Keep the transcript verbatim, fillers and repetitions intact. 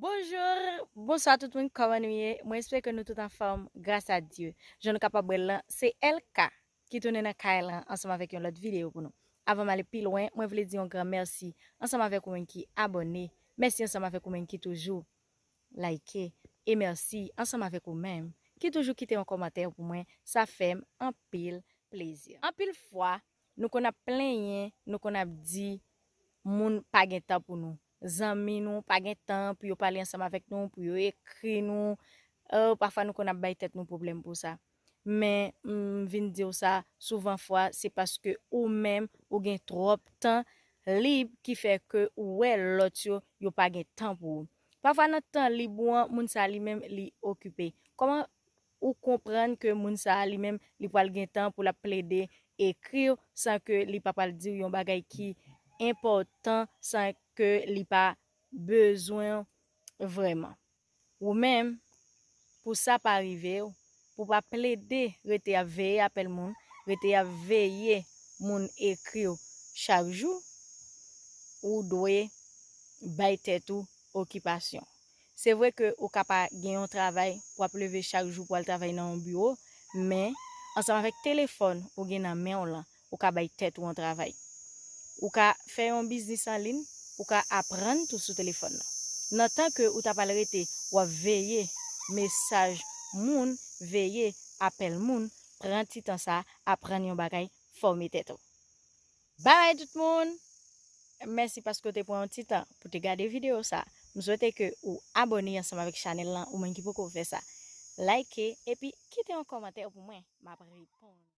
Bonjou, bonswa tout moun, kòman nou ye? Mwen espere ke nou tout anfòm, gras a Dye. Jan nou kapab wè l lan, se L K ki tounen nan kay lan ansanm avèk yon lòt videyo pou nou. Avan m ale pi lwen, mwen vle di yon gran mèsi ansanm avèk ou menm ki abòne. Mèsi ansanm avèk ou menm ki toujou like. E mèsi ansanm avèk ou menm ki toujou kite yon kòmantè pou mwen. Sa fè m anpil plezi. Anpil fwa, nou konn ap plenyen, nou konn ap di moun pa gen tan pou nou. Zanmi nou pa gen tan pou yo pale ansanm avèk nou, pou yo ekri nou. Euh, pafwa nou konn ap bay tèt nou pwoblèm pou sa. Men m vin di w sa, souvan fwa se paske ou menm ou gen twòp tan lib ki fè ke ou wè lòt yo, yo pa gen tan pou ou. Pafwa nan tan lib ou an, moun sa li menm li okipe. Kòman ou konprann ke moun sa li menm li pral gen tan pou l ap plede ekri w san ke li pa pral di w yon bagay ki enpòtan, san ke li pa bezwen w vrèman? Ou menm, pou sa pa rive w, pou pa plede rete ap veye apèl moun, rete ap veye moun ekri w chak jou, ou dwe bay tèt ou okipasyon. Se vre ke ou ka pa gen yon travay pou ap leve chak jou pou al travay nan yon biwo, men ansanm avèk telefòn ou gen nan men w lan, ou ka bay tèt ou yon travay. Ou ka fè yon biznis an liy, ou ka aprann tou sou telefòn nan. Nan tan ke ou ta pral rete w ap veye mesaj moun, veye apèl moun, pran ti tan sa, aprann yon bagay, fòme tèt ou. Babay tout moun! Mèsi paske w te pran yon ti tan pou te gade videyo sa. M swete ke ou abòne ansanm avèk chanèl lan, ou menm ki poko fè sa. Like, epi kite yon kòmantè pou mwen, m ap reponn.